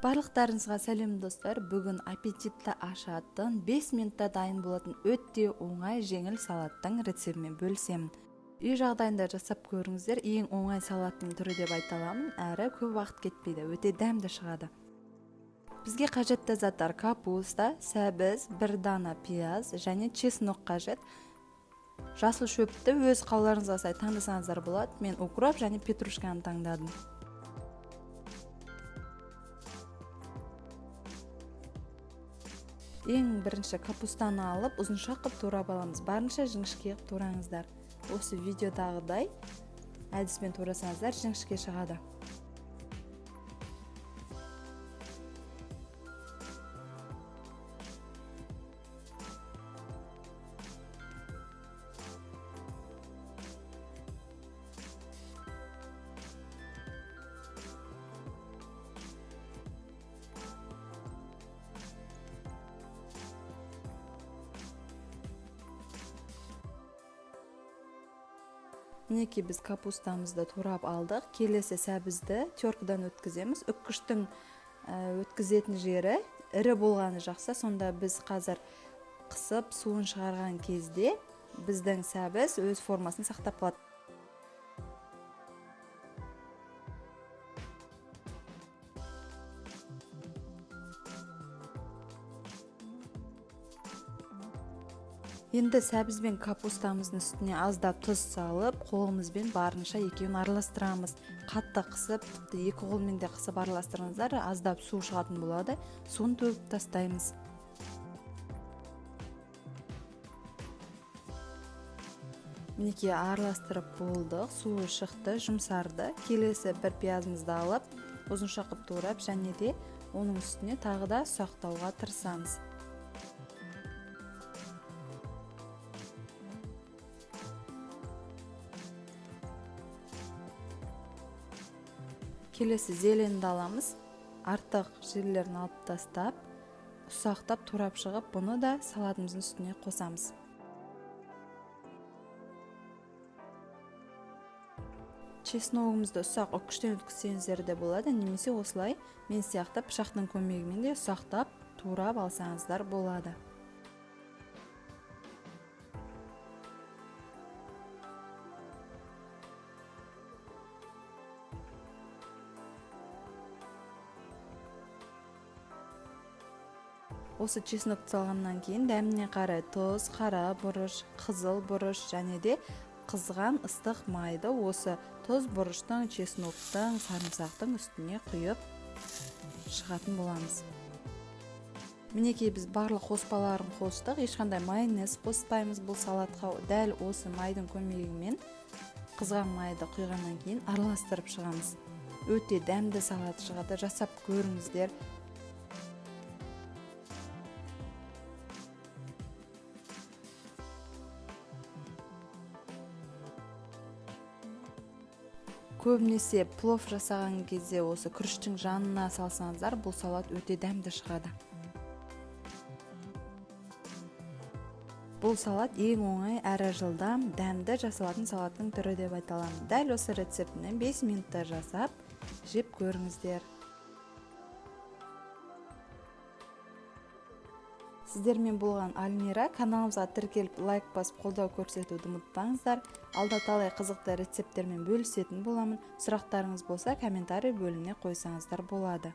Барлықтарыңызға сәлем, достар! Бүгін аппетитті ашатын, 5 минутта дайын болатын өте оңай, жеңіл салаттың рецептімен бөлісемін. Үй жағдайында жасап көріңіздер, ең оңай салаттың түрі деп айта аламын, әрі көп уақыт кетпейді, өте дәмді шығады. Бізге қажетті заттар: капуста, сәбіз, бір дана пияз және чеснок қажет. Жасыл шөпті өз қалауларыңызға сай таңдасаңыздар болады. Мен укроп және петрушканы таңдадым. Ең бірінші капустаны алып, ұзынша қылып турап аламыз. Барынша жіңішке қылып тураңыздар. Осы видеодағыдай әдіспен турасаңыздар, жіңішке шығады. Мінекей, біз капустамызды турап алдық. Келесі сәбізді теркадан өткіземіз. Үккіштің өткізетін жері ірі болғаны жақсы. Сонда біз қазір қысып суын шығарған кезде біздің сәбіз өз формасын сақтап қалады. Енді сәбіз бен капустамыздың үстіне аздап тұз салып, қолымызбен барынша екеуін араластырамыз. Қатты қысып, тіпті екі қолмен де қысып араластырыңыздар, аздап су шығатын болады. Суын төгіп тастаймыз. Мінекей, араластырып болдық, суы шықты, жұмсарды. Келесі бір пиязымызды алып, ұзынша қылып турап, және де оның үстіне тағы да ұсақтауға тырысамыз. Келесі зеленді аламыз, артық жерлерін алып тастап, ұсақтап турап шығып, бұны да салатымыздың үстіне қосамыз. Чесногымызды ұсақ үккіштен өткізсеңіздер де болады, немесе осылай мен сияқты пышақтың көмегімен де ұсақтап турап алсаңыздар болады. Осы чеснокты салғаннан кейін дәміне қарай тұз, қара бұрыш, қызыл бұрыш және де қызған ыстық майды осы тұз, бұрыштың, чесноктың, сарымсақтың үстіне құйып шығатын боламыз. Мінекей, біз барлық қоспаларын қостық, ешқандай майонез қоспаймыз бұл салатқа. Дәл осы майдың көмегімен қызған майды құйғаннан кейін араластырып шығамыз. Өте дәмді салат шығады, жасап көріңіздер. Көбінесе плов жасаған кезде осы күріштің жанына салсаңыздар, бұл салат өте дәмді шығады. Бұл салат ең оңай әрі жылдам, дәмді жасалатын салаттың түрі деп айта аламын. Дәл осы рецептімен 5 минутта жасап, жеп көріңіздер. Сіздермен болған Альмира. Каналымызға тіркеліп, лайк басып, қолдау көрсетуді ұмытпаңыздар. Алда талай қызықты рецепттермен бөлісетін боламын. Сұрақтарыңыз болса, комментарий бөліміне қойсаңыздар болады.